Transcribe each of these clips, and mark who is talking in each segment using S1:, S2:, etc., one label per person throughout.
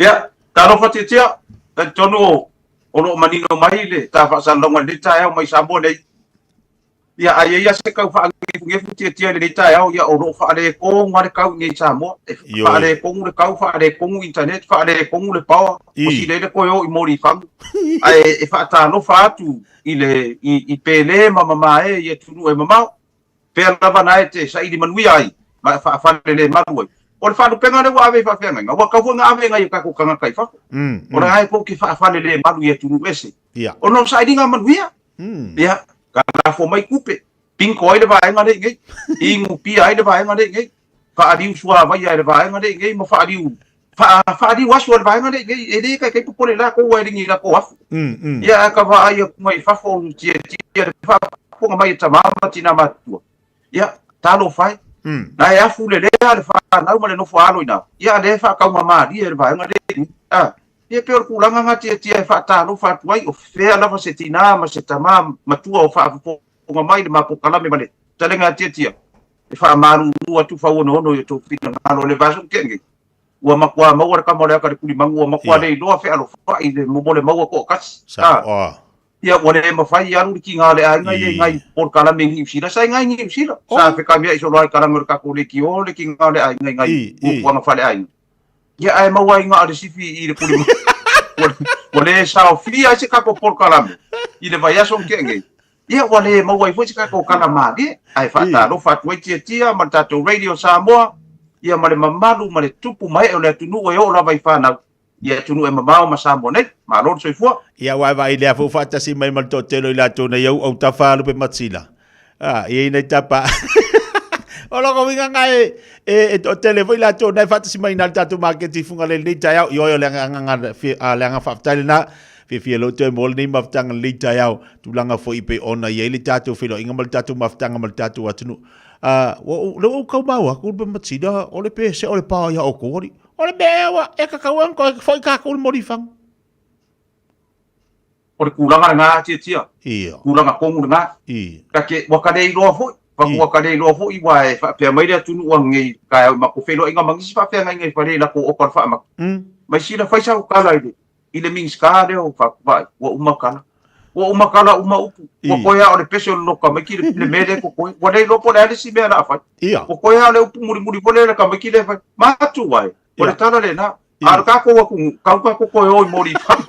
S1: Ia, talofa Tiatia, talitonu o lo o manino mai le ta faasalalauga i lenei taeao mai Samoa nei. Ia, a i ai lava se kau faagefugefu Tiatia i lenei taeao, ia o lo o faaletonu lava le kau i nei Samoa. E
S2: Ioe.
S1: faaletonu le kau, faaletonu internet, faaletonu le power,
S2: I.
S1: ua sili ai le toe o i Molifagu. Ae e faatalofa atu i le i, i Pele ma Mamae i atunuu e mamao. Pea lava na e te saili manuia ai ma e faafalelemalu ai. O le faalupega lea ua ave i faafeagaiga, ua tatau foi ona ave i nai o tatou tagata i fafo. O la e tou te faafalelemalu i atunuu ese. Ona o sailiga manuia. Ia, lafo mai tupe, bingo ai le vaega lea i inei, inu pia ai le vaega lea i inei, faaliu suavai ai le vaega lea i inei ma faaliu faaliu aso ai le vaega lea i inei. E le taitai popole latou aua e le ni latou afu. Ia, ae ka vaai atu mai fafo tiatia le faafofoga mai a tama ma tina matutua. Ia, talofa e. Na e afu lelea le fanau ma le nofo alo i ina. Ia, a lea e faataugamalie le vaega lea i inei. A, ia pei o le tulaga na tiatia e faatalofa atu ai, o fea lava se tina ma se tama matua o faafofoga mai le ma polokalame ma le talega a tiatia. E faamalulu atu fauonoono i o outou finagalo. O le vaiaso ua tea nei, ua matua maua le tama o le ata i le tulimanu, ua matua le iloa fealofai i le momole maua toatasi.
S2: Sa,
S1: Ia, ua le mafai alu le tiga o le aiga ia i nai polokalame i Niu Sila. Sa i nai Niu Sila. Sa fekamiai solo ai kalame o le tatou leitio le tiga o le aiga i nai fuafuaga faaleaiga. Ia, ae maua ai na o le sifi i le tulimanu. Ua le saofia ai se tatou polokalame i le vaiaso na tea nei. Ia, ua le maua ai foi se tatou tala malie, ae faatalofa atu ai Tiatia ma le tatou Radio Samoa, ia ma le mamalu ma le tupu ma ee o le atunuu e oo lava i fanau i atunuu e mamao ma Samoa nei. Malo le soifua.
S2: Ia, aua e vaai lea foi ua faatasi mai ma le toatele o i latou nei au autafa alu pe matsila. Ah, e i ai nai tapa. O lona uiga na e, e, e toatele foi latou na e faatasi mai na le tatou maketi i Fugalei lenei taeao. Ioe, o le agaga, le agaga faafetai lena. Fiafia loa toe mo lenei mafutaga lenei taeao, tulaga foi e pei ona i ai le tatou feiloaiga ma le tatou mafutaga ma le tatou atunuu. Ah, ua ou, lea ua ou tau maua atu le matsila, o le pese o le pao ia outou, alii. O le mea ea ua e tatau ai ona toe foi tatou i le molifaga.
S1: O le tulaga lena Tiatia.
S2: Ia.
S1: Tulaga tonu lena.
S2: Ia.
S1: Ka ke, ua ka le iloa foi. Fa ua ka le iloa foi ua e faapea mai le atunuu anei taeao i matou feiloaiga ma nisi faafeagaiga i fale i latou oka o le faamata. Mai sila fai sau tala i le i le Minisita lea o Faatuvai, ua uma tala. Ua uma tala, uma upu. Ua toe lava o le pese o le loka tamaiti le, le mea lea e totoe. Ua le iloa po o le a le isi mea o le a fai.
S2: Ia.
S1: Ua toe lava o le upu mulimuli foi lea i le tamaiti lea e fai. Matu ai, o le tala lena. A o le tatou atunuu, tau tatou toe o i Molifaga.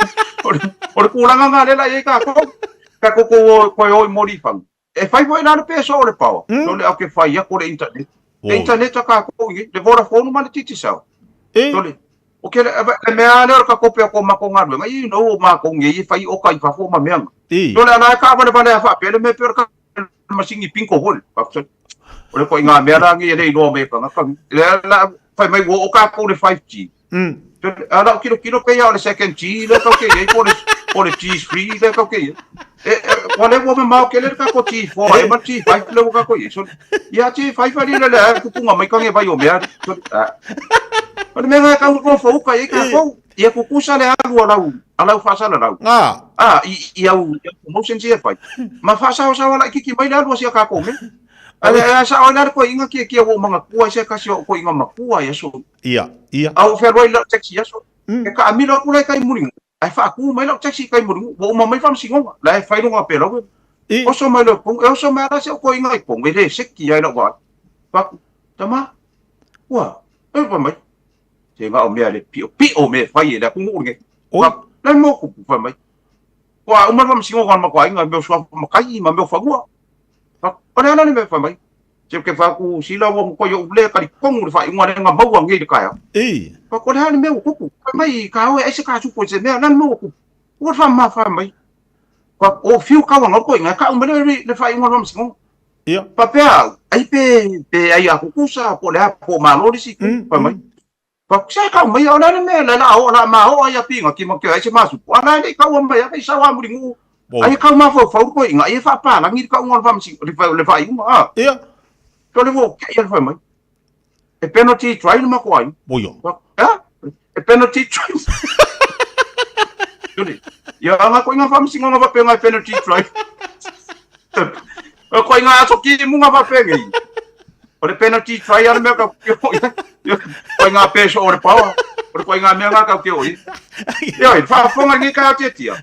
S1: O le, o le tulaga lena lea la i ai tatou. Tatou toe o i Molifaga. E fai foi la le peso o le power. No le au ke fai aku le internet. Le internet a kākou i le Vodafone ma le Digicel. Tole. O ke le, le mea lea o le ka kope o ko mako galuega, you know, o mākou nei e fai oka i fafo ma mea nga. Tole ala e kaawalewale a whaapea le mea pe o le ka masini pinko hoi. O le koe ngā mea la ngi e le iloa me kanga kanga. Le la fai mai ua o kākou le 5G. A lau tilotilo pei lava o le second G lea tatou te i ai po o le, po o le G3 lea tatou te i ai. E, e, ua le ua mamao tele le tatou G4 ea ma le G5 lea ua tatou i ai. So, ia G5 ali le lea tupunga mai kange vai o mea. So, a. O le mea lena e tau nofo uka i ai tatou. Ia tutusa le alu a lau, a lau faasalalau. A, i, i au, i au promotions ia e fai. Ma faasaosaoa laitiiti mai le alu a si a tatou mea. Ae, ae sao ai la le koiina tiatia ua ou manatua ai se tasi o au koiina matua i aso.
S2: Ia, ia.
S1: A ua fealuai i lau taxi i aso. E taamilo atu la i tai Mulinu'u, ae faatu mai lau taxi i tai Mulinu'u, ua uma mai faamasinoga, la e fai lona pelau e. Oso mai loa i totonu, e oso mai lava la si au toeaina i totonu, e le seki ai lau vaai. Fai atu, tama, ua, e fai mai, se na o mea le piopio mea e fai e le atunuu lenei. Fai atu, le mea o tupu, fai mai, ua uma le faamasinoga a le matou aiga i mea o suafa matai ma mea o fanua. Fai atu, o le a la le mea e fai mai? Se ke fai atu sila ua mokoi oʻu le talitonu le faaiuga lea na maua nei i le taeao. Fai atu, o le a le mea ua tupu? Fai mai, ka oe aise ka supo i se mea, o le a le mea ua tupu? Ua faamamafa mai. Fai atu, o fiu kau ana koiga, e kau mai le, le faaiuga o le faamasinoga. Faapea au, ai pe, pe ai a kukusa, po o le a, po o malo le isi itu. Fai mai, fai atu, se kau mai, o le a le mea, le la o, la ma o ai a pinga, ki ma ke ai se masupo. A la e le i kaua mai, a i sau a Mulinuu, ai e kau mafaufau le koiga, ai e faapalagi le kauga o le faamasinoga, le, le faaiuga, a. So le ua kei a le fai mai. E penalty try le matou aiga. A? E penalty try. Ia nga koiga faamasinoga faapea e penalty try. O koiga aso kimuga faapea nei. O le penalty try a le mea ka koiga peso o le power. O O le koiga mea ngā kau te oi. Ioe, faafofoga lenei taeao tiatia.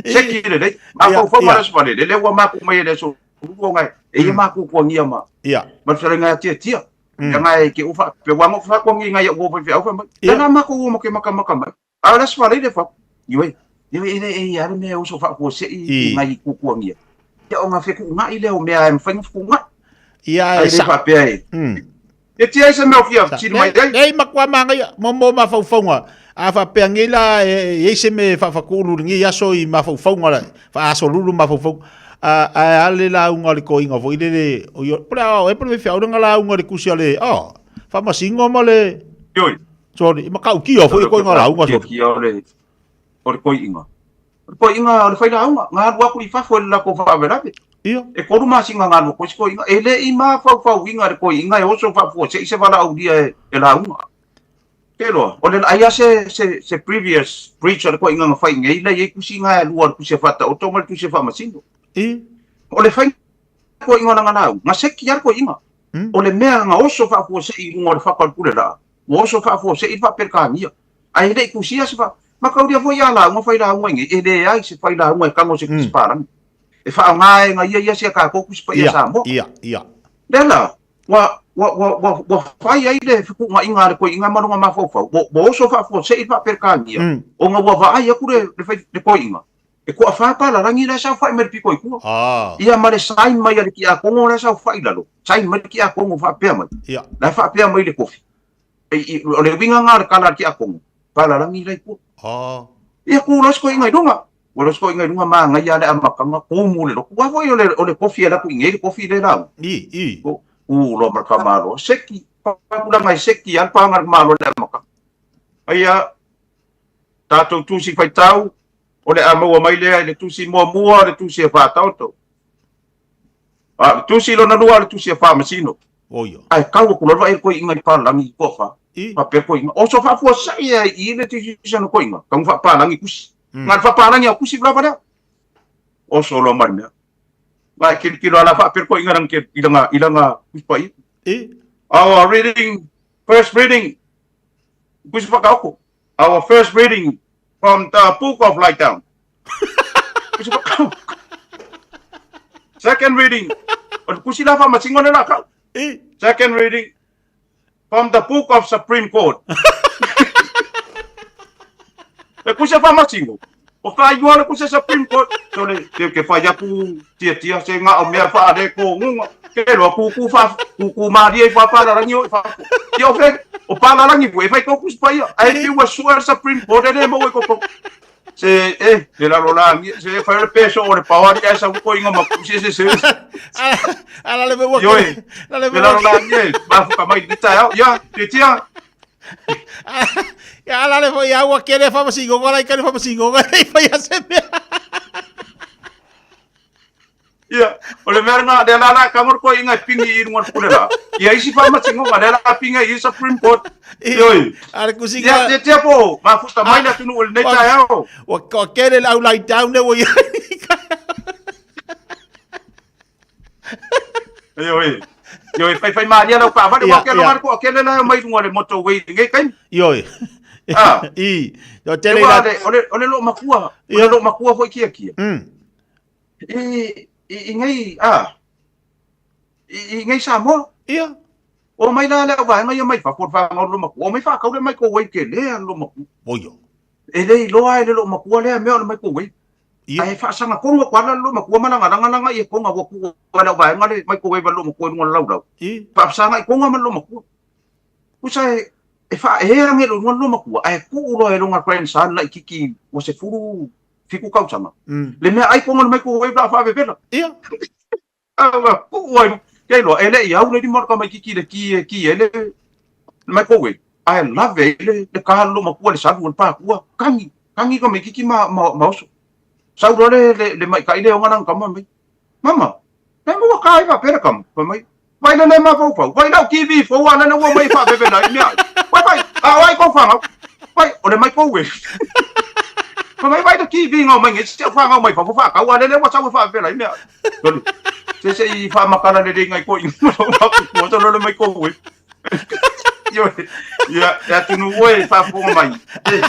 S1: Seki lelei. Mafaufau ma le aso faalele, lea ua maku mai e le aso lua ona e ia makukuagia ma ma le fetalaiga ia tiatia. Ia e ke ufa pe ua ngo fa ko ngi ngai ua fa fa mai. Ia na maku ua make maka maka mai. A o le aso faalele fa. Ioe. Ioe e le e ia le mea oso fa ko se i ngai kukuagia. Ia o ngā feku'unga'i lea o mea e mafai ona feku'unga'i.
S2: Ia
S1: e
S2: sa.
S1: Faapea e. E tia ai se mea o fia fesili mai ai.
S2: Nei matua magaia mo mo mafaufauga. A faapea nei la e i ai se mea e faafakuulu i lenei aso i mafaufauga la, faasolulu mafaufauga. A ae a le lauga a le toeaina foi lele o ia, po o le a e po o le faifeau lena lauga i le tusi a le, oh, Faamasino ma le,
S1: Ioe.
S2: sorry, e matautia foi le toeaina lauga
S1: sorry. Tiatia o le o le toeaina. O le toeaina o le failauga, na alu atu i fafo i le latou faalavelave.
S2: Ia.
S1: E tolu masina na alu atu ai si toeaina. E le i mafaufauina le toeaina e oso faafuasei se valaaulia e, e lauga. Ke loa, o le ai a se, se, se previous breach a le toeaina na fai nei, la i ai tusi na e lua, le tusi e faataoto ma le tusi e faamasino.
S2: I.
S1: O le fai toeaina o lana lauga, na seki lava le toeaina. O le mea na oso faafuasei i luga o le fata o le pule laa, ua oso faafuasei le faaperekania. Ae le i tusia se fa... Mataulia foi a lauga failauga i nei, e leai se failauga e tago se tusi palagi. E faaaoga e na ia ia si a tatou tusi paia Samoa.
S2: Ia, ia.
S1: Lea la, ua, ua, ua, ua, ua fai ai le fetuunaiga a le toeaina ma lona mafaufau, ua, ua oso faafuasei le faaperekania, ona ua vaai atu le, le, fai, le toeaina, e toafa palalagi la e saofai mai le pito i tua. Ia ma le sign mai a le tiakono la e saofai i lalo, sign mai le tiakono faapea mai.
S2: Ia.
S1: La e faapea mai le kofi. O le uiga lena o le tala a le tiakono, palalagi la i tua. Ia tu loa si toeaina i luga. Ua loa si toeaina i luga manaia lava le amataga, tumu le lotu. Aua foi o le, o le kofi e alu atu i inei le kofi lea e lauga.
S2: I, i.
S1: Tu loa ma le tamaloa, seki, tulaga e seki lava le paga a le tamaloa i le amataga. Aia, tatou tusi faitau, o le a maua mai lea i le tusi muamua o le tusi e faataoto. A o le tusi lona lua o le tusi e faamasino.
S2: Oia.
S1: Ae tau atu lava e koiina i palagi i toafa.
S2: I.
S1: Faapea koiina. Oso faafuasai e i le tusi ana koiina. Tau faapalagi tusi. Na le faapalagi au tusi lava lea. Oso loa mai le mea. Na e kilokilo ala faapea koiina langa ke i langa i langa tusi paia.
S2: I.
S1: Our reading, first reading, tusi whakaoko. Our first reading from the book of Lie Down. Second reading. O le tusi la faamasino le la kau.
S2: I.
S1: Second reading from the book of Supreme Court. Le tusi a faamasino. O faaigoa le tusi a Supreme Court. So le te ke fai atu tiatia se nga o mea faale ko ngunga. Ke loa kuku fa kuku maria i faapalalangi o i fa. Ia o fe o palalangi fu e fai ko tusi paia. Ai te ua sua Supreme Court e le maua i ko Se e le lalolagi se fai o le peso o le pao ali ae sau koiga ma pusi se se.
S2: Ala le ua
S1: Ioe.
S2: La le
S1: Le lalolagi e mafuka mai le taeao. Ia, tiatia.
S2: Ia ala le foi ua kele faamasinoga la i kele faamasinoga le i faia se mea.
S1: Ia, o le mea lena, lea la la tago le toeaina e pigi i luga o le pule la. Ia isi faamasinoga, lea la pigi ai i Supreme Court. Ioe.
S2: A le kusiga.
S1: Ia, tiatia po, mafuta mai le atunuu i lenei taeao.
S2: Ua kele le au lie down le ua i ai.
S1: Ioe. Ioe, faifai malie lau taavale, ua kele loa le toatele la e omai i luga o le motorway i lenei taimi.
S2: Ioe.
S1: Ah.
S2: I. O tele la.
S1: O le o le loomatua, o le loomatua foi tiatia. I i nei a i nei Samoa.
S2: Ia.
S1: O mai la le au vaega ia mai fafo o le whāngau le loomatua. O mai whākau le microwave ke lea le loomatua.
S2: Oia.
S1: E le iloa e le loomatua lea mea o le microwave.
S2: Ia.
S1: Ae faasaga tonu atu lava le loomatua ma lana lagalaga i e konga ua tuu ai le au vaega le microwave a le loomatua i luga o le laulau.
S2: I.
S1: Faasaga i konga ma le loomatua. Pusa e e faaea age i luga o le loomatua ae tuu loa e lona grandson laitiiti ua 17 tausaga. Le mea ai konga o le microwave la a faavevela.
S2: Ia.
S1: A tuu ai ke iloa e le i au le lima o le tamaitiiti i le ki e ki ai le microwave ae lave ai le le ka le loomatua le salu o le patua kagi kagi tamaitiiti ma ma ma oso. Sau loa le le le maita'i lea e ona lana tama mai. Mama, e maua ka ai faapea le tama. Fai mai, vai le le mafaufau, vai lau TV fou a lele ua mai faavevela ai mea ai. Vai vai, a o ai kou fanau. Vai, o le microwave. Fai mai, vai le TV na omai nei, si au fanau mai fafo faatau a lele ua sau e faavevela ai mea ai. Sole, se se i faamatala lelei nai koiina ma lou makutua, sole o le microwave. Ioe, ia, e atunuu oe e faafofoga mai. E,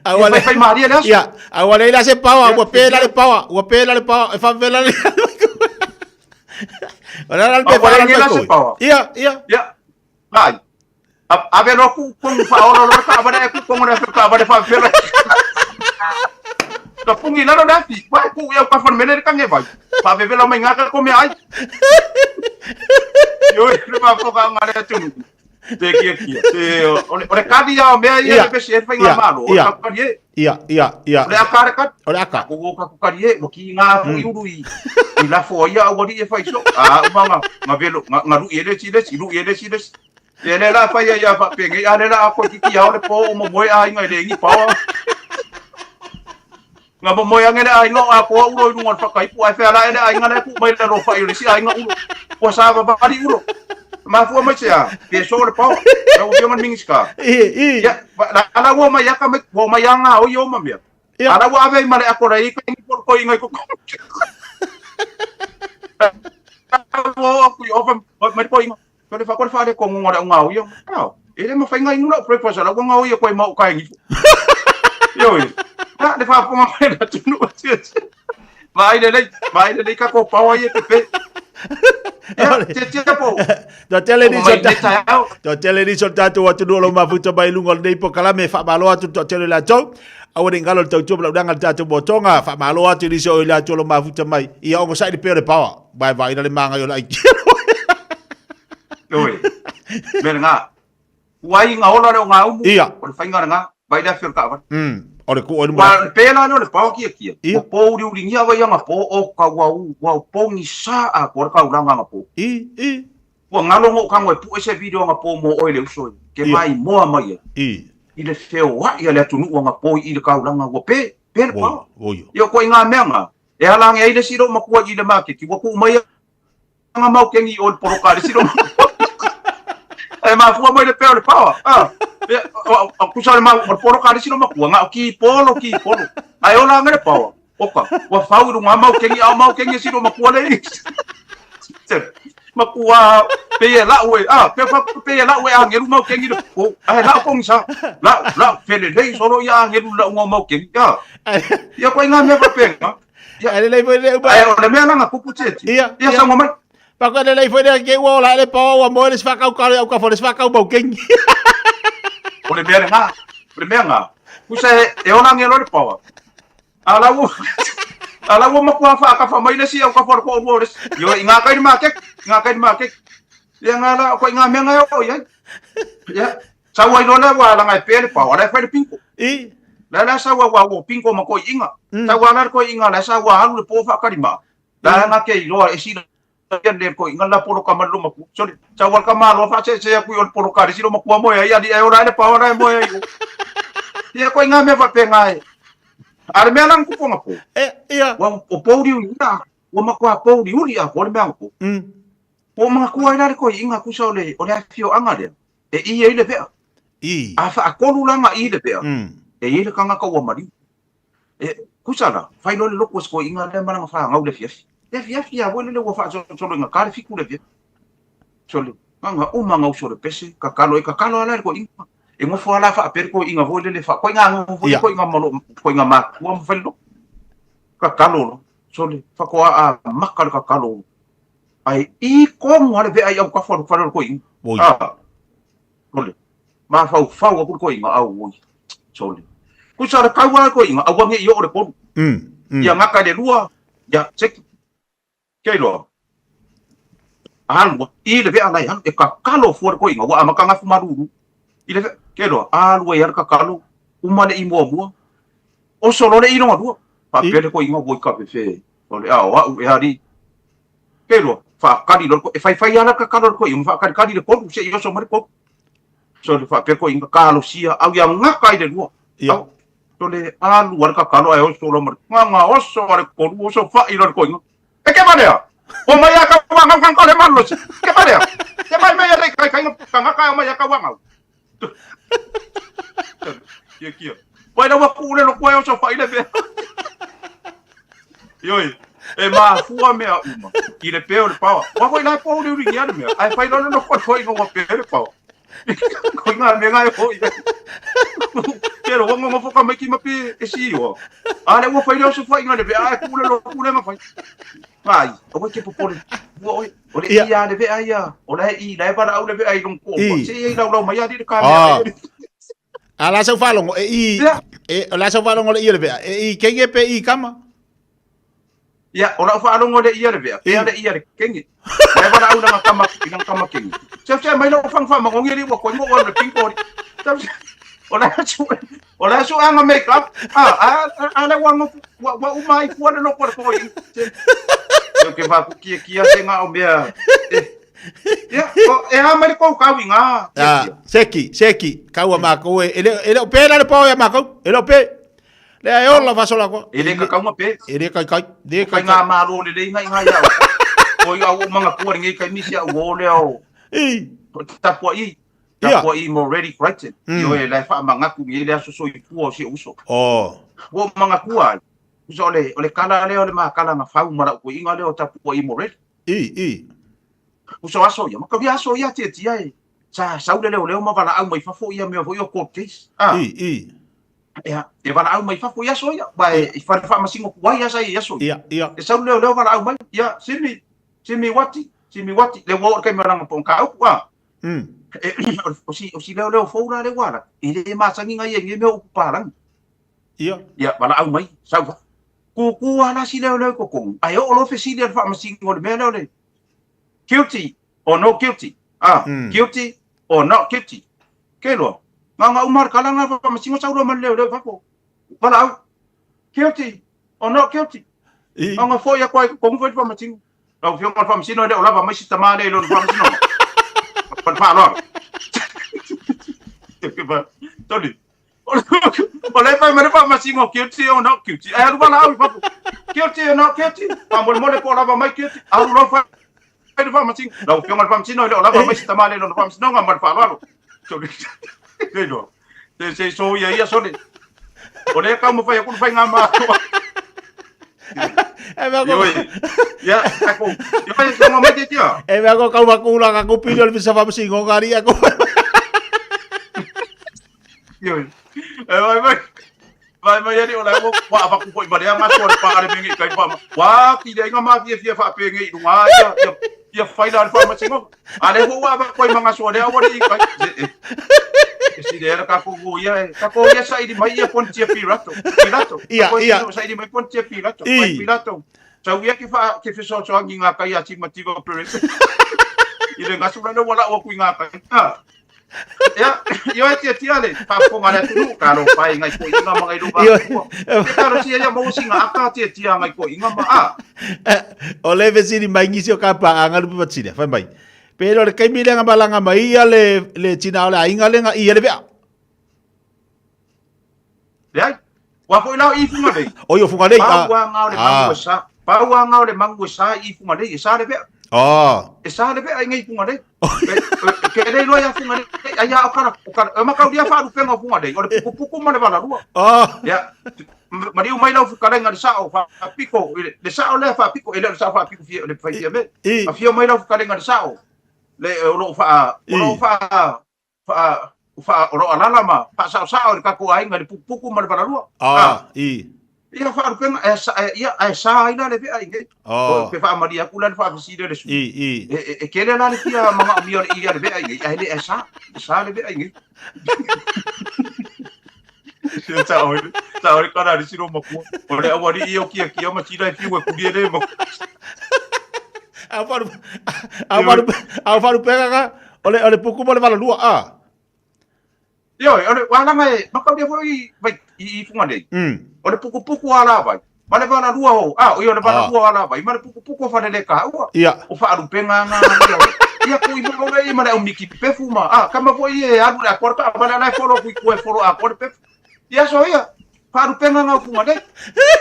S2: A ua
S1: ia
S2: le
S1: faifai malie le aso.
S2: Ia, a ua leai la se paoa,
S1: Ia,
S2: ua pe la le paoa, ua pe la le paoa, e faapefea le O le ala le
S1: A
S2: pe
S1: ua
S2: faala
S1: leai
S2: le
S1: la se
S2: paoa.
S1: paoa.
S2: Ia, ia.
S1: Ia, ai. Ave loa ku kongu faaola loa le taavale ae ku kongu le afi o le taavale faapefea. Ka pungi lalo le afi, vai ku ia ka mele le kange vai. Faavevela mai ngā ka mea ai. Ioe, le mafoga nga le atunu. Te kia kia. Te o le kadi ia o mea ia
S2: Ia.
S1: le pesi e whai ngā
S2: Ia.
S1: malo. O le
S2: Ia.
S1: ka kari e.
S2: Ia, ia, ia.
S1: O le aka le kadi.
S2: O le aka.
S1: Ko o ka kari e, mo ki ngā hui uru i i lafo ia au ali e whai so. A uma nga nga velo nga nga lui e le si le si lui e le si le si. E le la whai ia wha penge a le la a koe ki ki au le po o mo moe a inga i le ingi paoa. Nga mo moe ange le aiga o akoa ulo i lunga o le whakaipu ai whea la e le aiga le ku mai le lo whai o le si aiga ulo. Ua sa vavali ulo. Mafua mai se a, pe so le paoa. Lau afioga le Minista.
S2: I, i.
S1: Ia, la la ua mai aka mai, ua mai anga o i o mamia.
S2: Ia.
S1: Ala ua ave i male ako la i ka ingi polo koi ingai koko. Ua o aku i ofa mai koi inga. Ko le whakore whare ko ngonga le unga o ia. Ao, e le mawhai ngai ngula o breakfast ala ua ngao ia koe mau kai ngi. Ioi. Na le whaponga mai la tunu o tia tia. Vai le lei, vai le lei ka ko pawa ia te pe. Ia, tia tia po.
S2: Tua tele
S1: O
S2: ni
S1: mai
S2: so
S1: le tai au.
S2: Tua tele ni so tātou atunuu o lo mafuta mai lunga o lenei pokalame whaamalo atu tua tele latou. Aua ne i galo le tautua ma lau le tātou motonga whaamalo atu i nisi o i latou o lo mafuta mai. Ia ongo sai le peo le pawa. Vai vai na le manga i o la ai.
S1: Oi. Me ngā. Ua ai ngā ola le o ngā umu.
S2: Ia.
S1: O le whainga le ngā. Vai le awhi o le kaawari.
S2: O le ku o
S1: Wa le pēlā lea o le pao kia kia.
S2: Ia.
S1: Ua pōuriuringia wai anga pō o ka ua u, ua u pōngi sā a ko le kaulanga anga pō.
S2: I, i.
S1: Ua ngalo ngō kango e puʻe se video anga pō mō oe le uso e. Ke
S2: Ia.
S1: mai moa mai e.
S2: I.
S1: I le feoaʻi a le atunuu anga pō i le kaulanga ua pē, pē le
S2: Oi,
S1: pao.
S2: oi.
S1: Ia koe i ngā mea ngā. E ala ange ai le silo makua i le maketi. Ua kuu mai anga mau kengi o le poloka le silo makua. E mafua mai le peo le paoa. Ah. Ia, o kusa le mau, o le poloka le silo makua. Ngā o ki polo, ki polo. Ai ola ange le paoa. Oka, ua fau i runga mau kengi, au mau kengi e silo makua le. Makua, pe e lau e, ah, pe fa pe e lau e angelu mau kengi le, o, ai lau kongi sa, lau, lau, fele lei solo ia angelu lau ngau mau kengi, ah. Ia koe ngā mea whapenga. Ia,
S2: Ai le lei foi le upa.
S1: ai o le mea langa kupu teti.
S2: Ia,
S1: Ia
S2: ia.
S1: sango mai.
S2: Pa koe le lei foi le ke ua ola le paoa ua moe le sfakau ka le au ka fo le sfakau mau kengi.
S1: O le mea le ngā. O le mea ngā. Kusa e, e ona ngelo le pawa. Ala ua, ala ua makua whaakafa mai le si au ka fo le ko ua o le si. Io, i ngā kai ni mā kek, i ngā kai ni mā kek. Ia ngā la, ko i ngā mea ngā o ia. Ia, sau ai loa le ua langa e pē le pawa, la e whai le pinko.
S2: I.
S1: La la sau ua ua pinko ma koi inga. Sau ala le koi inga, la sau ua alu le pō whaakari maa. La nga ke iloa e sila ia le koi inga la polo ka malu maku. Sorry, sau ala ka malo wha se se aku i o le polo ka le silo makua moe ai, ali e ora e le pawa la e moe ai. Ia koi ngā mea whape ngā e. A le mea langa kuponga pō.
S2: E, ia.
S1: Ua o pōuri uri ina, ua makua pōuri uri a ko le mea pō. Po mga kua ila le koi inga kusa o le, o le awhio anga lea. E i e i le vea.
S2: I.
S1: A wha akolu langa i le vea. E i le kanga ka ua mariu. E, kusa la, whai loa le loko e koi inga lea maranga wha ngau le fiafi. Le fiafi a wele le ua wha solo inga ka le fiku le fiafi. Sole, nganga uma ngau sole pese, kakalo e kakalo ala le koi inga. E ngofo ala wha apere koi inga voi le wha, koi inga ngofo
S2: Ia.
S1: koi inga malo, koi inga makua mo whai loko. Kakalo lo, sole, whakoa a maka le kakalo. Ai, i kongo ale vea i au ka wharu wharu koi inga.
S2: Oi.
S1: Ah, sole, ma whau whau aku koi inga au oi. Sole. Kusa le kaua koi inga, au ange i o le kolu. Ia ngaka le lua, ia seki. Kei loa. Alua, i le vea lai halu, e kakalo fua le koi inga, ua amaka ngafu maruru. I le vea, kei loa, alua i ala kakalo, umale i mua mua. O solo le ilonga lua. Whapele koi inga woi ka pefe. O le ao au e hari. Kei loa, whaakari loa, e whai whai ala kakalo le koi, uma whaakari kari le kolu, se i oso mare kolu. So le whapele koi inga kalo sia, au ia ngaka i le lua.
S2: Ia.
S1: Au, so le alu ale kakalo ai oso lo mare. Nganga oso ale kolu, oso whai lo le koi inga. E ke marea? O mai a ka wangau kang kore malo se. Ke marea? Ke mai mai a kai kai ka ngaka o mai a ka wangau. Kia kia. Wai rawa kūre lo koe o so whai le mea. Ioi, e mafua mea uma. I le peo le paoa. Wa hoi lai pō uri uri ngia le mea. Ai whai lono no koe hoi ngā peo le paoa. Ko ngā mea ngai hoi. Ke ro ngo ngo foka mai ki mapi e si o. A le ua fai leo so fai ngā le vea e kule lo kule ma fai. Ai, o ke popole. Ua oi, o le ia le vea ia. O le i le bala au le vea i long ko. Se i lau lau mai ali le ka mea.
S2: A la sau faalogo e i e o la sau faalogo le i le vea e i kenge pe i kama.
S1: Ia, o lau faalogo le ia le vea, pea le ia le kenge. Le wala au nanga kama, i nanga kama kenge. Se se mai lau fang fa mangongi li wa koi mo wa le pinko. O la su o la su anga make up. A a a le wa ngo wa wa uma i kua le loko le koi. Se ke fa ku kia kia se nga o mea. Ia, e a mai le kou kau i ngā.
S2: Ah, seki, seki, kau a mākou e, e le, e le o pēra le pao ia mākou, e le o pē. Lea e ola fasola koa.
S1: E le kakaunga pē.
S2: E le kai kai, le
S1: kai kai. ngā mālo le lei ngai ngai au. Ko i au o manga kua ngai kai misi au o le au.
S2: I.
S1: Tapua i. Tapua i mo ready Crichton. I o e lai wha mangaku ngai le aso so i pua o si uso.
S2: Oh.
S1: Wo manga kua. Uso o le, o le kala lea o le makala nga fau mara ko inga leo tapua i mo ready.
S2: I, i.
S1: Uso aso ia, maka aso ia tia tia e. Sa sau le leo leo ma wala au mai fafo ia mea foi o court case.
S2: Ah. I, i.
S1: Ia, e wala au mai fafo ia aso ia. Ba e i whare wha masingo kuai asa i aso.
S2: Ia, ia.
S1: E sau leo leo wala au mai. Ia, simi, simi wati, simi wati. Le wo kai maranga pon ka au ah. E, o si o si leo leo fou la le wala. E le masangi ngai e nge mea upu palangi.
S2: Ia.
S1: Ia, wala au mai, sau. Kūkū a la si leo leo kokongu. Ai o lo fesili al whaamasingo le mea leo le. Guilty or no guilty. Ah, guilty or not guilty. Ke loa. Ngā ngā umar kala ngā whaamasingo sau loa ma leo leo fafo. Wala au. Guilty or not guilty. Ngā ngā foi a koe kongu foi whaamasingo. Lau fionga le whaamasino e leo lava mai si tamā le lona whaamasino. Pa whaaloa. Tony. O le fai mai le faamasino guilty or not guilty. Ai alu wala au i fafo. Guilty or not guilty. Faamolemole po o lava mai guilty. Alu loa fai le faamasino. Lau Afioga i le Faamasino e le o lava mai se tama le lona faamasinoga ma le faaaloalo. Le iloa. Se se so ia ia sole. O lea taumafai atu le faigamalo.
S2: E mea ko...
S1: Ia, ako. Ia mai songa mai te tia.
S2: E mea ko kau aku la ka kupi le fisa faamasino ngari ako.
S1: Ioi. E vai vai. Vai mai ali o la o wa va ku foi marea ma so pa le mengi kai pa. Wa ki le nga ma fia fia fa pe ngi lunga ia ia ia fai la fa ma singo. A le ho wa va koi manga so le wa i kai. E si le ka ko go ia ka ko ia sa i mai ia Pontia Pilato. Pilato.
S2: Ia ia
S1: sa i mai Pontia Pilato. Mai Pilato. Sau ia ke fa ke feso so ngi nga kai a ti mativa Perez. I le ngasura le wala o ku nga kai. Ah. Ia, ioe tia tia le faafofoga a le atunuu, talofa e ngai toeaiga ma ngai luma atua. Te talosia ia maua sina aka tia tia ngai toeaiga ma a.
S2: O le fesili mai nisi o ka paaga lupe patile, fai mai. Pe le o le taimi lea na malaga mai ia le, le tina o le aiga lea na i le vea.
S1: Leai, ua foi la o i Fugalei.
S2: O i o Fugalei.
S1: Pau a ngā o le mangu e sa. Pau a ngā o le mangu e sa i Fugalei, e sa le vea. E sa le vea i ngai Fugalei. Ke lei loa ia Fugalei, ai a o kara, o kara, o makau lia whaarupenga o Fugalei, o le pukupuku ma le walarua. Ia, mariu mai lau fukalenga le sao, whaapiko, le sao lea whaapiko, e le o le sao whaapiko fia, le whai fia me. A fia mai lau fukalenga le sao, le o loo wha, o loo wha, Wha, wha, o loo alala ma whaasaosao i le tatou aiga i le pukupuku ma le valalua.
S2: Ah, i.
S1: Ia whaarupenga, e, sa, e, ia, e sa ai la le vea i nei.
S2: Oh.
S1: Pe whaamaria aku la le whaafesili a le sui.
S2: I, i.
S1: E, e, e kele la le fia manaomia o le i a le vea i nei, ae le e sa, e sa le vea i nei. Ia sa oi, sa oi kana le siro makua. O le aualii o kia kia ma tira e fiu e kuri e le ma.
S2: Au wharu, au wharu, au wharu pega ka, o le, o le puku mo le valalua, a.
S1: Ioe, o le wālanga e, makauria foi vai, i, i funga nei. O le pukupuku a la vai. Ma le valalua o, a, o ia o le valalua a la vai, ma le pukupuku o whalele ka ua.
S2: Ia.
S1: O whaarupenga ngā ia. Ia kui mo le i ma le au miki pefu ma, a, kama foi e alu le akora ka, wale ala e foro kui kue foro akora pefu. Ia so ia, whaarupenga ngā funga nei.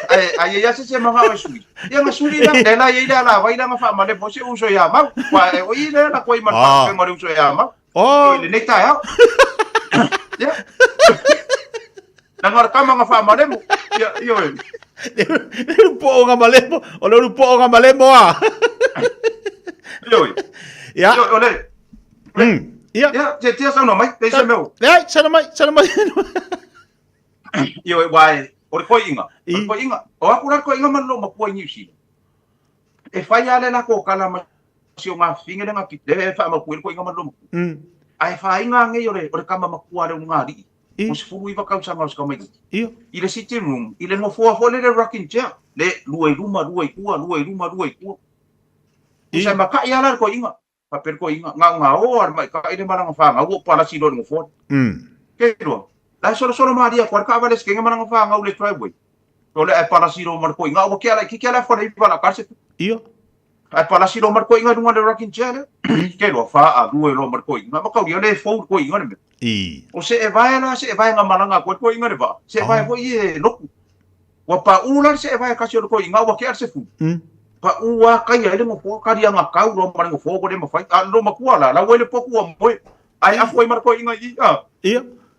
S1: Ai, ai ia se se manga o sui. Ia nga suri la, le la ia la vai la nga wha ma le fo se uso ia mau. Wa e o i le la koi ma le whaarupenga o le uso ia mau.
S2: Oh.
S1: I lenei taeao. Ia. Na ngā kama ngā whaamalemo. Ia, ia oe.
S2: Le rupo o ngā malemo, o le rupo o ngā malemo a.
S1: Ia oe.
S2: Ia.
S1: Ia, o le.
S2: Ia.
S1: Ia, te tia saunoa mai, pe se mea.
S2: Leai, saunoa mai, saunoa mai.
S1: Ioe, uae, o le koiiga, o le koiiga, o aku la le koiiga ma le loomatua i Niu Sila. E fai lava le lako kala ma si o ngafine le ngapi, le e faamautu ai le koiiga ma le loomatua. Ae faiga nei o le, o le tama matua le ulugalii, o 19 tausaga o si tamaitiiti. I le sitting room, i le nofoa foi lele rocking chair, le lua i luma, lua i tua, lua i luma, lua i tua. Tusa e makai lava la le koiiga. Faapea le toeaina, na ona o lava le maitai le ma lana fanau ua palasi loa i le nofoa. Ke iloa, la e solosolo malie atu lava le taavale a si teine ma lana fanau i le driveway. O le ae palasi loa ma le toeaina, ua tea laitiiti lava le afa o le iva o le a ta le sepe. Ae palasi loa ma le toeaina i luga o le rocking chair lea. Ke iloa, faalue loa ma le toeaina. Mataulia le fou le toeaina le mea. O seevae la, seevae na malaga atu ai le toeaina i le vaa, seevae foi e lotu. Ua paʻu la le seevae tasi o le toeaina ua tea le sefulu. Paʻu lava taia ai le nofoa, kaliaga tau loa ma le nofoa ua le mafai. A o le loomatua la, la ua i le potu ua moe, ae afu ai ma le toeaina i i, a.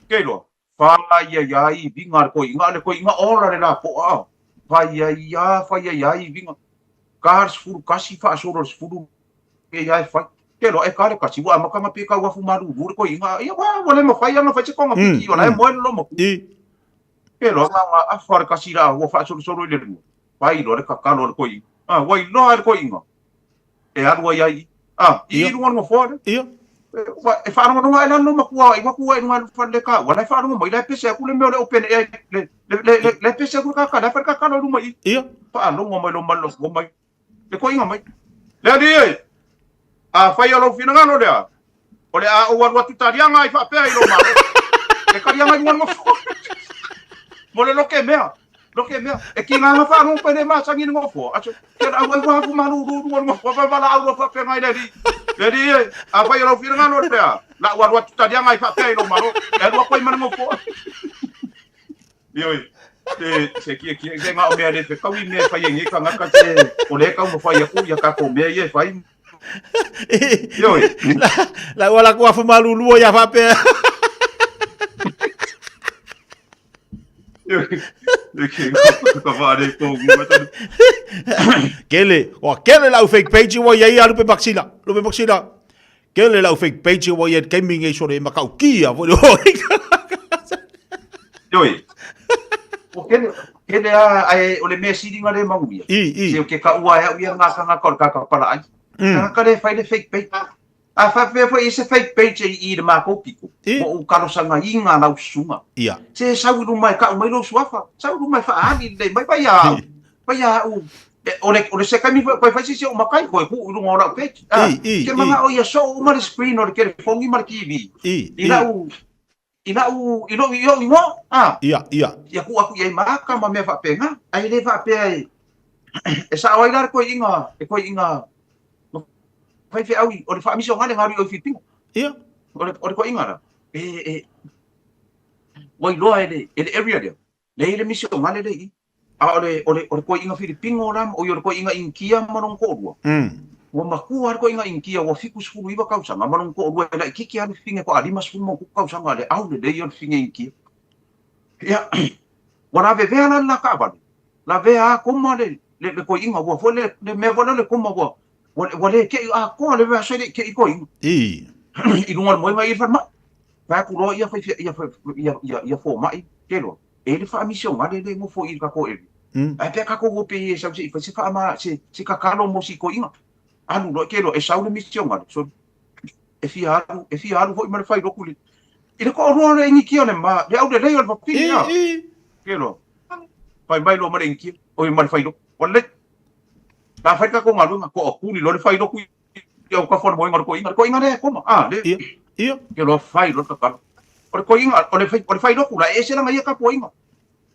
S1: Ke iloa, fai ai lava iviga a le toeaina, a o le toeaina ola le lapoa, a. Fai ai lava, fai ai lava iviga. Ta le 11 faasolo i le 10 nei lava e fai. Ke iloa, e ta le tasi, ua amata ona pei e tau afu malulu le toeaina, ia ua le mafai lava ona fai se togafiti, o la e moe le loomatua. Ke loa na ona afa le kasi la ua faasolosolo i le lua, fai loa le tatalo a le toeaina. A, ua iloa e le toeaina e alu ai ai i. A, i i luga o le nofoa lea. E faalogologo ae la le loomatua i atu ai i luga o le fale le taua, la e faalogo mai, la e pese atu le mea o le open air, le, le, le, le, la e pese atu le kaka, la e fai le tatalo i luma i i. Faalogo mai loa ma le logo mai. Le toeaina mai. Le alii e, afai o lou finagalo lea, o le a ou alu atu taliaga ai faapea i lou malo. Le taliaga i luga o le nofoa. Mo le loke mea, loke mea. E kīnā ngā whaanongo koe le māsangi i le nofoa. Aso, kia la au ai wā ku malu ru luga o le nofoa, wha wala au loa faapea ngai le alii. Le alii e, afai o lou finagalo lea, la ou alu atu taliaga ai faapea i lou malo. E alu atu ai ma le nofoa. Ioe, se, se kia kia, se ngā o mea le whekaui mea e whai e ngei kangaka se o le kau mawhai aku ia kako mea ia e whai. Ioe.
S2: La, la ua la kua whamalulua ia whapea.
S1: Ioe. Le ke ka whaare kō ngua tanu.
S2: Kele, ua kele lau fake page ua ia ia lupe maksila, lupe maksila. Kele lau fake page ua ia kemi ngei sore makau kia foi.
S1: Ioe. O kele, kele a, ai, o le mea sili nga le manuia.
S2: I, i.
S1: Se o ke kaua e au ia ngā kangaka o le kakapala ai. Kangaka le fai le fake page. A whawhea foi i se fake page e i le mākou piko.
S2: I.
S1: Mo u karosanga i ngā lau susunga.
S2: Ia.
S1: Se sau i luma e kau mai lou suafa. Sau i luma e whaali lei mai vai a au. Vai a au. E, o le, o le se kaimi foi, fai se se o makai koe ku i lunga o lau page. A,
S2: I, i,
S1: ke
S2: i.
S1: mana o ia so uma le screen o le telefongi ma le TV.
S2: I,
S1: I
S2: i.
S1: lau, i lau, i lou, i lou ingoa. A.
S2: Ia, ia.
S1: Ia ku aku i ai maaka ma mea whaapenga. Ai le whaapea e, e sao ai la le koiinga, e koiinga, ma whai wheau i, o le whaamisi o ngā le ngā rui o i Filipino.
S2: Ia.
S1: O le, o le koiinga la. E, e, ua iloa e le, e le area lea. Lea i le misi o ngale le i. A o le, o le, o le koiinga Filipino la, o i o le koiinga Inikia ma lona toalua. Ua matua le koiinga Inikia ua 79 tausaga ma lona toalua e laitiiti lava le fifine toa 50+ tausaga le au lelei o le fifine Inikia. Ia, ua lavevea la le la taavale, lavea a koma le, le, le koiinga, ua foi le, le mea foi lea o le koma ua, ua, ua le ke'i atoa le aso e le i ke'i koiinga.
S2: I.
S1: I luga o le moega i le falemai. Fai atu loa ia, ia, ia, ia, ia fomai, ke loa. E le faamisionale le nofo i le tatou area. Ae pea tatou o pe e sau se i fai se faama, se, se tatalo mo si toeaina. Alu loa ke loa e sau le misionale. So, e fia alu, e fia alu foi ma le fai lotu le. I le toalua o le inikia o le ma, le aulelei o le fafine a. Ke loa. Fai mai loa ma le inikia, oi ma le fai lotu. Ua lelei. La fai le tatou galuega, toatuli loa le fai lotu i au tafa o le moega o le toeaina. Le toeaina lea e koma, a, le.
S2: Ia, ia.
S1: Ke loa fai loa le tatalo. O le toeaina, o le fai, o le fai lotu la, e ese lana ia tapuaiga.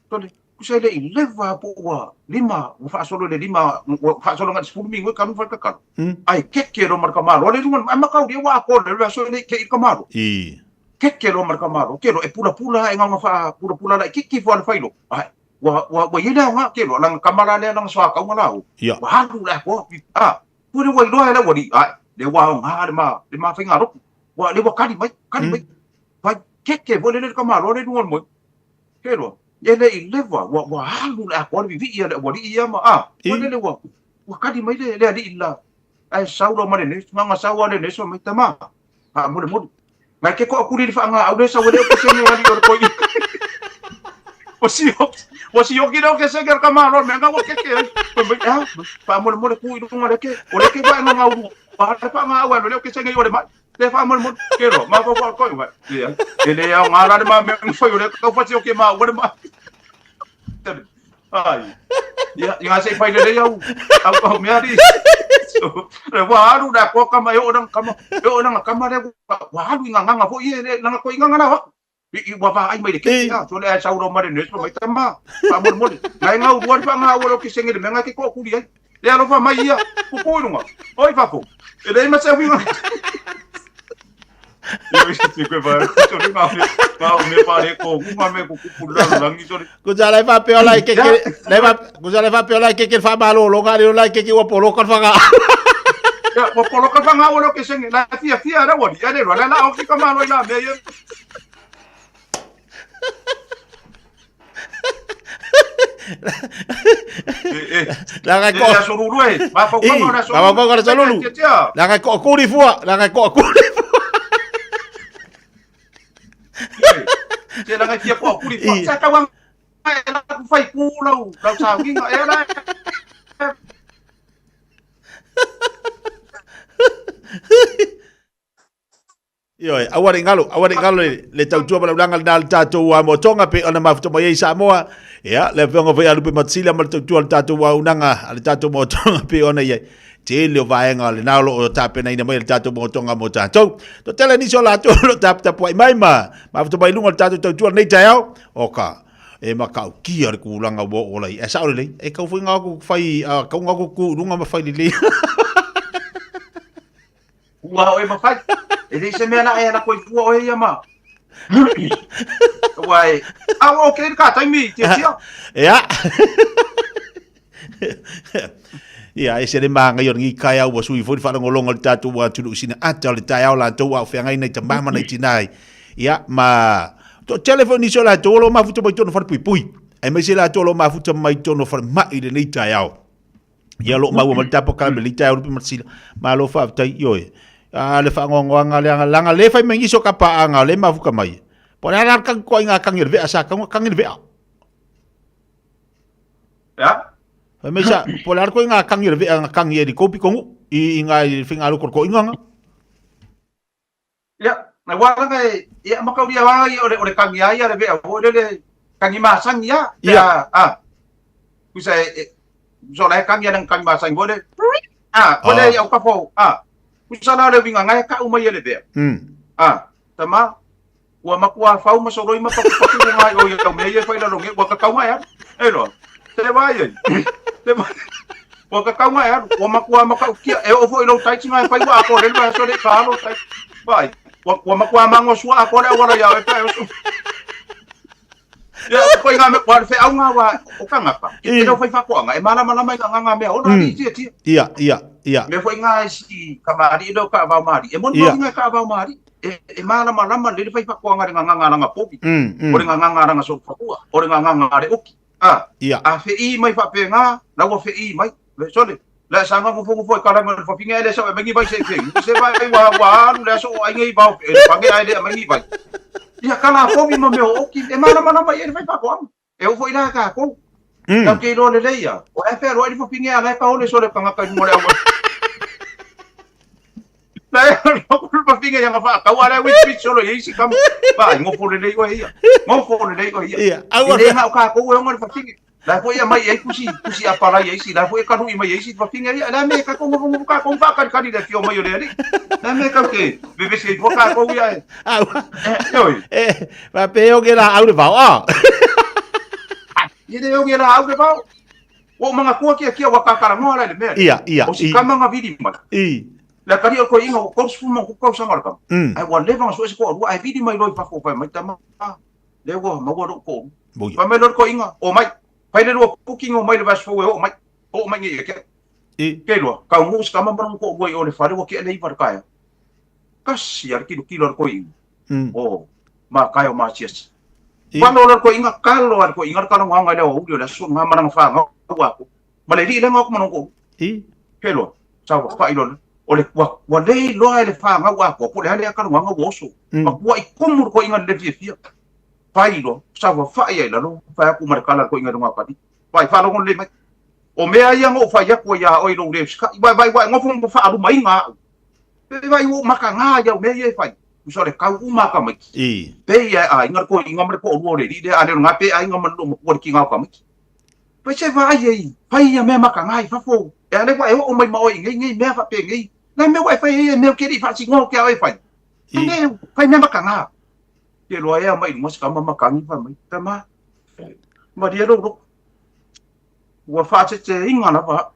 S1: Tole, tusa e le i leva po ua lima, ua faasolo i le lima, ua faasolo nai le 10 minute talu ona fai le tatalo. Ae keke loa ma le tamaloa le luga, ae mataulia ua atoa le aso e le i kei le tamaloa.
S2: I.
S1: Keke loa ma le tamaloa, ke loa e pulapula ae na ona faapulapula laitiiti ifo lava le fai lotu. Ae, ua, ua, ua i ai le aoga, ke loa, lana tama la lea, lana soatauga la o.
S2: Ia.
S1: Ua alu le atoa, a, Pule ua iloa e le aualii, ae, le ua aoga le ma, le ma faigalotu. Ua, le ua kali mai, kali mai. Fai keke foi lele le tamaloa le i luga o le moe. Ke loa, e le i leva, ua, ua alu le atoa le vivii a le aualii ia ma, a, foi lele ua, ua kali mai le, le alii la, ae sau loa ma le nurse, na ona sau lava le nurse fai mai, tama, faamolemole. Ngai ke ko akuri le whaanga au le sa wele o ke senge ali o le koi. O si o o si o ki o ke senge ka malo me nga o ke ke. Ko me ah pa mo mo le ku i lunga le ke. O le ke wa nga nga uru. Pa le pa nga wa le o ke senge o le mai. Le fa mo mo ke ro ma ko ko ko wa. Ia. E le au nga la le ma me fo o le ka fa o ke ma o le ma. Ai. Ia, ia se fai lelei au au au mea ri. So, le wa alu la ko kama e o nanga kama, e o nanga kama le wa alu i ngā nganga foi e le nanga ko i nganga na waku. I, i wa va ai mai le keke a, so le ai sauro mare ne so mai tama. Pa mole mole. Ngai ngau rua pa ngā ua ke senge le menga ke ko kuri ai. Le alofa mai ia, pupu i runga. Oi fafo. E le ma se winga.
S2: Ko sa lai faapea o lai keke lai fa ko sa lai faapea o lai keke le faamalologa le o lai keke ua poloka le faga.
S1: Ia, ua poloka le faga ua ke senge la fia fia la ua ia le la la o ki ka malo i la mea ia.
S2: La
S1: ko la solulu e ma fa ko la
S2: solulu. Ma fa ko la solulu. La ko kuri fua, la ko kuri fua.
S1: Te la fia ko kuri fua. Sa ka wang e la ku fai ku lau lau sa winga e la.
S2: Ioe, aua ne i galo, aua ne i galo le, le tautua ma le ulaga lena a le tatou motoga pei ona mafuta mai ai Samoa. Ia, le afioga foi ia Lupe Matasila ma le tautua a le tatou auaunaga a le tatou motoga pei ona i ai. Tele o vaega lena o lo o tapenaina mai e le tatou motoga mo tatou. Toatele nisi o latou o lo o taputapuai mai ma mafuta mai i luga o le tatou tautua i lenei taeao. Oka, e matautia le tulaga ua oo lai. Ae sao lelei, e tau foi ngā aku whai, kau ngā aku ku runga ma whai lelei.
S1: Ua oe mawhai. E lei se mea la e ala koe fua oe ia ma. Ua e, a o ke ka taimi tia tia.
S2: Ia. Ia, e se le maangai o lenei taeao ua sui foi le faalogologo a le tatou atunuu sina ata o le taeao latou a o feagai nai tamā ma nai tinā ai. Ia, ma toatele foi nisi o latou o lo o mafuta mai totonu o falepuipui, aemaise latou o lo o mafuta mai totonu o falemai i lenei taeao. Ia lo maua ma le tapo kalame le taeao lupe matasila. Malo faafetai, ioe. A le faanoanoaga lea, leaga le fai mai nisi o ka paaga le mafuta mai. Po o le a la le kagi koa i ngā kagi o le vea sa kau kagi le vea.
S1: Ia?
S2: Fai mai sa, po o le a le koa i ngā kagi o le vea ngā kagi e li koupi kongu i ngā i whinga alo ko inganga.
S1: Ia, na wā langa e, ia makauria wā ia o le, o le kangi a ia le vea, o le le kangi masangi ia,
S2: Ia.
S1: a, a, kusa e, e, so la e kangi a kangi masangi, o le, a, o le
S2: Ah.
S1: ia o kafo, a, kusa la o le winga ngai ka uma ia le vea, a, tama, ua makuā fau ma soloi ma pakupaku o ngai o ia o mea ia e whai lalo nge, ua kakau ngai alu, e loa, te wā ia, te wā, ua kakau ngai alu, ua makuā makaukia, e oo foi lou taiti ngai whai ua ako le lua aso le ka alo tai, vai, ua, ua makuā mango sua ako le awala ia e pe osu. Ia, ko i ngā mea, ua le wheau ngā wā o kangata, i te reo whai whakoanga, e mālamalama i ngā ngā mea, ona mm. tia tia.
S2: Ia, ia, ia.
S1: Mea foi ngā isi ka maari, leo ka avao maari. E moni mau ngā ka avao maari. E, e mālamalama le le whai whakoanga le ngā ngā ranga povi. O le ngā ngā ranga so whakua. O le ngā ngā re oki. A,
S2: Ia.
S1: a whei mai whape ngā, laua whei mai. Le, sole, le sa ngā ngofo ngofo e kalanga le whawhinga e le sa e mangi vai se whei. Se vai wa wa alu le aso o ainga i vao e le pange ai le a mangi vai. Ia kala povi ma mea o oki, e mālamalama i e le whai whakoanga. E o foi la ka kou. Tau ke iloa lelei ia. O e whea roa i whawhinge a lai ka ole sole kangaka i mo le awa. La e roa le whawhinge ia nga whaakau a lai wit solo i isi kama. Ba, ngofo lelei oe ia. Ngofo lelei oe ia.
S2: Ia, aua
S1: E le nga o ka kou e onga le whawhinge. La foi ia mai ai kusi, kusi a parai ai si, la foi e karu i mai ai si whawhinge ia. La me ka kou ngofo ngofo ka kou whaakari kari le whio mai o le ari. La me kau ke, vevesi ai fua ka kou ia e.
S2: Aua.
S1: E, oi.
S2: E, fa pe o ke la au le vao. Ah.
S1: I le o ke la au le vao. Ua o manga kua kia kia ua kakara ngoa la le mea.
S2: Ia, ia.
S1: O si kama nga vili mai.
S2: I.
S1: Le kari o koe inga o kau sufu ma kau sanga le kama. Ai ua leva nga sue se koa rua ai vili mai loi fafo pai mai tama. Le ua maua lou ko. Pai mai loi ko inga o mai. Pai le lua booking o mai le vast fou e o mai. O mai ngi ke.
S2: I.
S1: Ke lua kau ngu se kama ma ko rua i o le fale ua ke le iwa le kaea. Kasi a le kilo kilo le koe inga. O ma kaea o ma siasi. Palo le koe inga kalo a le koe inga le kalo nganga le o uli o le aso nga maranga wha ngau ako. Ma le li le ngau ko manong ko.
S2: I.
S1: Ke lua. Sawa, wha ilo le. O le ua, ua le iloa e le fanau atoa po o le a lea talugaga ua oso. Matua i tumu le toeaina i le le fiafia. Fai loa, saofafai ai i lalo, fai atu ma le tala a le toeaina i luga o pali. Vaai, faalogo lelei mai. O mea ia na ou fai atu ai ia oe i lou le usitai. Vaai, vaai, ua e nofo ma faalumaina au. Pe vaai ua ou mataga i au mea ia e fai. Tusa o le tau uma a tamaiti. Pei e aiga le toeaina ma le toalua o le alii lea, a le o lena pe aiga ma le loomatua le tina o tamaiti. Fai se vaai ai, fai ia mea mataga i fafo. E a lea ua e oo mai ma oe i nei nei mea faapenei. Le a mea ua e fai ai ia mea ou te le i faasinoa ou te a oe e fai. Fai mea, fai mea mataga. Te loa ea mai i luga se tama matagi fai mai, Tama, malie lou loto. Ua faaseseina lava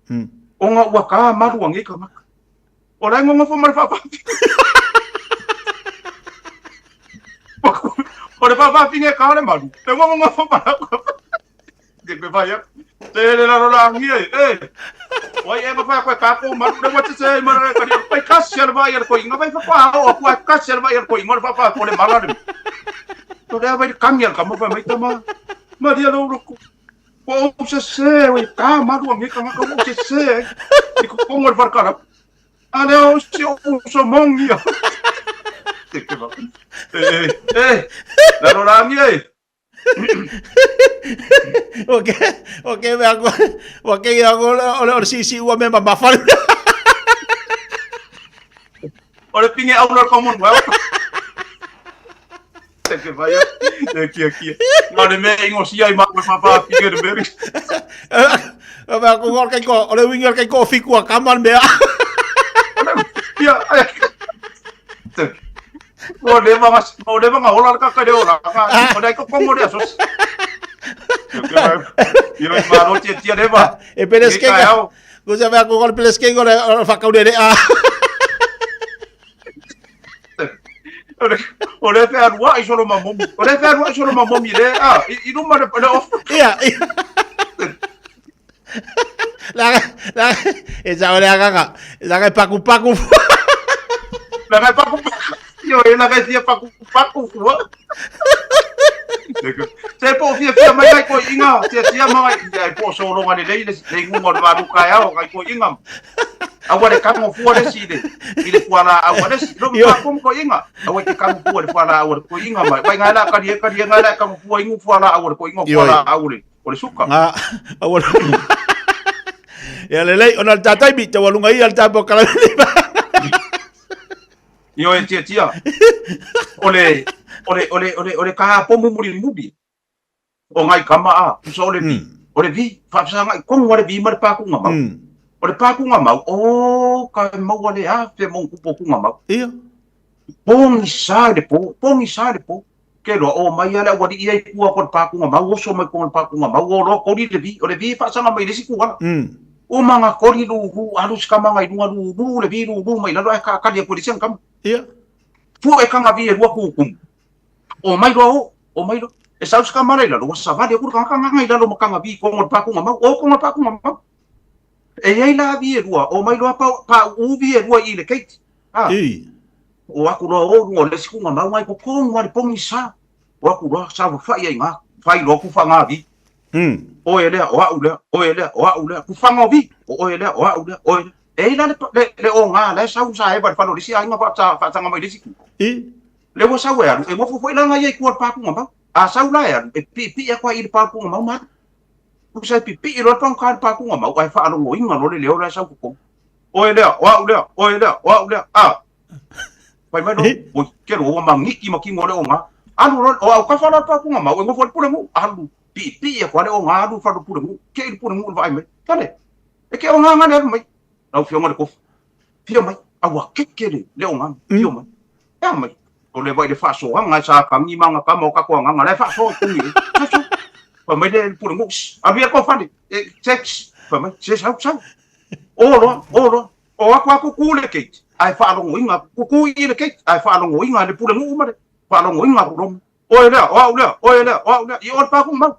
S1: au. Ona ua ta malu a nei tagata. O la e nonofo ma le faafafine. O le faafafine e ta o le malu. E ua nonofo ma le Te pe fai atu. Te le lalo la angia e. E. Wai e ma fai koe kako malu le wati se ma le kari pai kasi ale vai ale koi nga vai fa pa o ku kasi ale vai ale koi ngol fa fa ko le mala le. To le vai kangi al kamo fa mai tama. Maria lo lo Ua ou sese, ua ka malu angi ka ngaka ua sese. I ko kongo le wharakara. A lea o si o uso mongi. Te ke va. E, e, lalo la angi e.
S2: O ke, o ke mea ko, o ke ia ko o le o le sisi ua me mamafa.
S1: O le pinge au la Commonwealth. Te ke vai e kia kia. Nā le mea ingo sia i māua whawha pinge le mea.
S2: O mea ko ngor kai ko, o le wingi o kai ko fiku a kama le mea.
S1: Ia, ai. Te. Mo le manga, mo le manga hola ka ka le ola. O le ko kongo le asos. Ia i māro tia tia le va.
S2: E pele skenga. Ko se mea ko le pele skenga o le whakaurere a.
S1: O le fealuai solo ma momi. O le fealuai solo ma momi le a i luma le le off.
S2: Ia, ia. La la e sa le agaga. La ga paku paku.
S1: La ga paku paku. Io e la ga tia paku paku fua. Se po fia fia mai ai ko inga, tia tia mai ai po solo ngale le le ngunga o le valu kai ao kai ko inga. Aua le kago fua le isi i le, i le fualaau a le isi. Lo ma komu ko inga. Aua te kago fua le fualaau a le ko inga mai. Vai ngai la kari e kari e ngai la kago fua ingu fualaau a le ko inga fualaau le o le suka.
S2: Nga aua. Ia lelei ona le tātai mi te walunga ia le tāpo kala.
S1: Io e tia tia. O le o le o le o le o le ka pomu muri muri. O ngai kama a, pusa o le vi. O le vi, whaafesaga i kongo le vi ma le pākūnga mau. O le pākūnga mau, o ka maua le afe mo kupo kunga mau.
S2: Ia.
S1: Pongi sa le po, pongi sa le po. Ke loa, o mai ale ua li ia i kua ko le pākūnga mau, oso mai ko le pākūnga mau, o loa kori le vi, o le vi whaasaga mai le si kuala. O manga kori lu lu, alu sikamanga i lunga lu lu, le vi lu lu mai lalo, ai ka kali aku le siang kama.
S2: Ia.
S1: Fua e kanga vi e rua kukumu. O mai loa o, o mai loa. E sau se kamara i lalo, ua savali aku le tagata gaga i lalo ma kagavi i koga o le pakuga mau, o koga o le pakuga mau. E i ai la vi e lua, o mai loa pa, pa uu vi e lua i le keiti. Ha.
S2: I.
S1: O aku loa o luga o le isi kuga mau ngai kokogu a le pogi sa. O aku loa sa ua fai ai ngā, fai loa ku whangā vi. Oe lea, o au lea, oe lea, o au lea, ku whanga o vi. O oe lea, o au lea, oe lea. E i la le, le, le o ngā, la e sau sa ewa le whalo le isi ainga whaatanga mai le isi ku.
S2: I.
S1: Le ua sau e alu, e nofo foi la ngai ai kua le pāpūnga mau. A sau la e alu, e piipii aku ai i le pāpūnga mau ma alu. Pusa e pipii loa le pagokā i le pāpūnga mau, ae faalogoina loa le leo la e sau totonu. Oe lea, o au lea, oe lea, o au lea, a! Fai mai loa, oi, ke loa ua magiki ma kino o le oga. Alu loa, o au kafa loa le pāpūnga mau, e nofo ai le pulenuu, alu, piipii aku lava le oga, alu i fale o le pulenuu, kei le pulenuu i le vaai mai. Tale, e ke oga nga le alu mai. Lau Afioga i le Kofi, fia mai, a ua keke le, le ogaga, fio mai. E a mai, o le vai le faasoaga e sa kagi ma aga kama o kako agaga, la e faasoa i tonu i le. Faasoa. Fai mai le pule ngou, alu ia kofale, e, sex, fai mai, se sau, sau. O loa, o loa, o aku aku ku le keiti, ae faalogoina, kuku i le keiti, ae faalogoina le pule nguu ma le faalogoina aku loa. Oe lea, o au lea, oe lea, o au lea, i o le pākuga mau.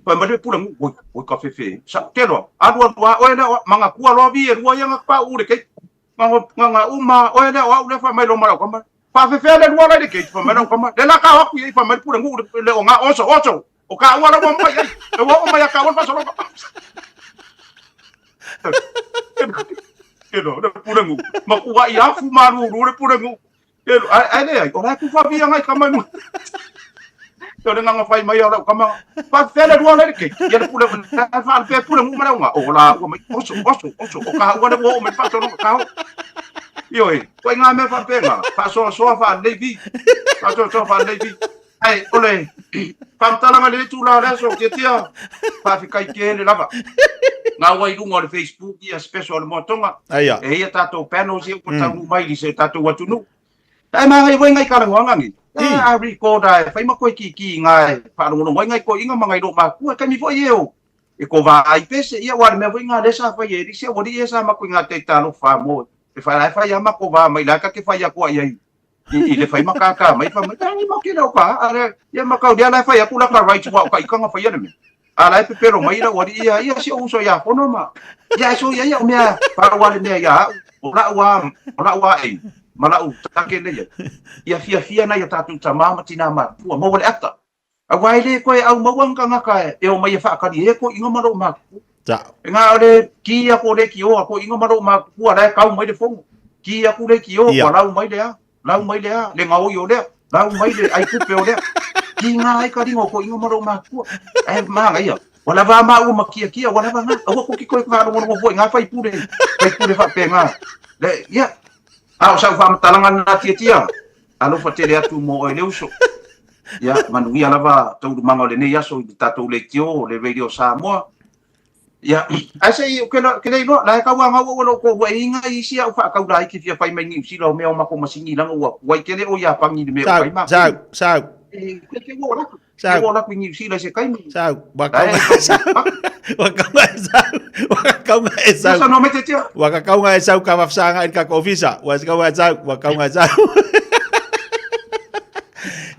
S1: Fai mai le pule nguu, oi, oi ka fefe, sa, te loa, alu alu a, oe lea, o, ma ngā kua loa vi e lua ia ngā pā uu le keiti. Nga nga nga uma, oe lea, o au lea, fai mai loa ma lau kama. Faafefea le lua la i le keiti, fai mai lau kama. Le la ka o aku i ai, fai mai le pule nguu le, le o ngā oso, oso. O ka ua la ua mai ai. E ua o mai a ka ua le faasologa. E no, le pule nguu. Ma kuaʻi afu malūlū le pulenuu. Ae leai, o la e kufa fia ngai kama i O le gaga fai mai o lau kama. Faafefea le lua la i le keiki. Ia le pule, la faalupea pulenuu ma le auga. O la ua mai, oso, oso, oso. O ka ua le ua oo mai le faasologa, ka oo. Ioe, ituaiga mea faapena, faasoasoa faalelei vi. Faasoasoa faalelei vi. Ae o le faamatalaga i lenei itula o le aso, Tiatia, faafetai tele lava. Na ua i luga o le Facebook ia special o le Moatoga.
S2: Aia.
S1: E ia tatou panels ia ua taunuu mai i se tatou atunuu. Ae manaia foi ngai talanoaga nei. A record a e fai ma koe kiki i ngā e faalogologo ai ngai toeaiina ma ngai loomatua. E taimi foi e o e kovā ai pese. Ia aua o le mea foi ngā lea sa fai e Elise ua alii e sa matou i ngā taitalofa mo e fai la e fai a matou vā mai la ta te fai atu ai i i le fai ma kākā mai fai mai ai ma kele o ka a le ia ma kau lea la e fai atu la ka rights ua o ka ikanga fai le mea. A la e pepelo mai la ua alii ia ia si o uso ia fono ma ia e so ia ia o mea pau a le mea ia au o lau a o lau a ei ma lau take le ia ia fiafia nai o tatou tamā ma tinā matutua maua le ata. Aua e le toe aumaua ni tagata e omai e faatali e toeaiina ma loomatua.
S2: Sao.
S1: E na o le ki atu o le leitio a toeaiina ma loomatua la e tau mai le fono. Ki atu le leitio
S2: Ia.
S1: ua lau mai le a, lau mai le a, le gaoi o lea, lau mai le aitupe o lea. Kiga ai ka liga o toeaiina ma loomatua. Ae manaia. Ua lava a maua ma kiakia, ua lava na. Aua tou te toe faalogologo fua i nga faipule, faipule faapena. Le, ia, a o sau faamatalaga lena Tiatia, alofa tele atu mo oe le uso. Ia, manuia lava taualumaga o lenei aso i le tatou leitio, le Radio Samoa. Ia, ae se i, ke ke le iloa, la e tau agau ua lou toalua e inga i isi au faatau laiti fia fai mai Niu Sila o mea o matou masini leaga ua tuai tele o Iapani i le mea o
S2: Sau,
S1: fai matou.
S2: sau, sau.
S1: E, ke ke ua o latou.
S2: Sau.
S1: Ke ua o latou i Niu Sila i se taimi.
S2: Sau, ua
S1: La e
S2: kauga
S1: tau
S2: sau. Ua kauga e sau. Ua kauga e
S1: Ia
S2: sau.
S1: saunoa mai Tiatia.
S2: Ua kakauga e sau ka vafsanga i le tatou ofisa. Ua kauga e sau, ua kauga e sau.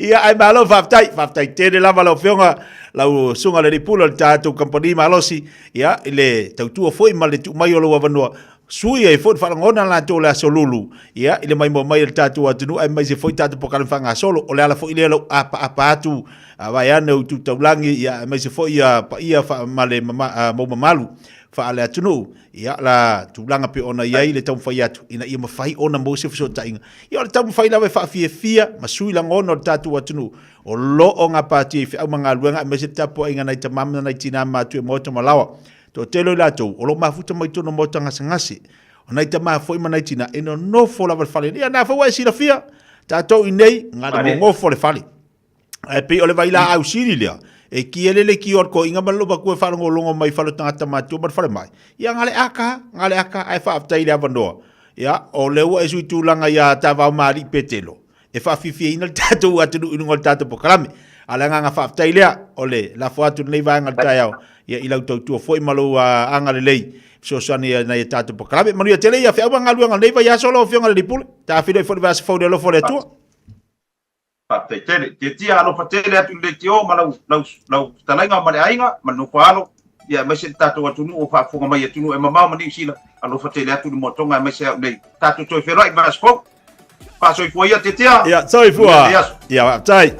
S2: Ia, ai malo, faafetai, faafetai tele lava lau Afioga, lau susuga le alii pule o le tatou kamupani malosi, ia, i le tautua foi ma le tuu mai o lou avanoa, sui ai foi le faalogona latou o le aso lulu, ia, i le maimoa mai e le tatou atunuu, aemaise foi tatou polokalame faagasolo. O le ala foi lea o lou apaapa atu, vaeane o itu taulagi, ia, aemaise foi ia paia ma le mau mamalu faale-atunuu, ia, la tulaga pei ona i ai le taumafai atu, ina ia mafai ona maua se fesootaiga. Ia, o le taumafai lava e faafiafia ma sui lagona o le tatou atunuu, o lo o gapatia i feau ma galuega, aemaise le tapuaiga a nai tama ma nai tina matutua i maota ma laoa. Toatele o i latou, o lo o mafuta mai totonu o maota gasegase. O nai tama foi ma nai tina, e nonofo lava i le fale. Ia, na foi ua e silafia, tatou i nei, na le nonofo le fale. Ae pei o le vailaau sili lea, e ki ele le ki o le toeaiina ma le loomatua e faalogologo mai i fale o tagata matutua ma le falemai. Ia, na le aka, na le aka, ae faafetai i le avanoa. Ia, o lea ua e sui tulaga ia Tavao ma Alii Petelo, e faafiafiaina le tatou atunuu i luga o le tatou polokalame. A o le agaga faafetai lea, o le lafo atu i lenei vaega o le taeao, ia, i lau tautua foi ma lou agalelei fesoasoani i nai a tatou polokalame. Manuia tele ia feau ma galuega o lenei vaiaso lau Afioga i le Alii Pule. Tafilo ai foi le vaiaso fou i le alofa o le Atua.
S1: Faafetai tele. Tiatia alofa tele atu i le leitio ma lau, lau, lau fetalaiga ma le aiga ma le nofo alo, ia aemaise le tatou atunuu o faafofoga mai i atunuu e mamao ma Niu Sila. Alofa tele atu le moatoga aemaise au nei. Tatou toe feiloai i le vaiaso fou. Faasoifua ia Tiatia.
S2: Ia, soifua.
S1: Manuia lenei aso.
S2: Ia, faafetai.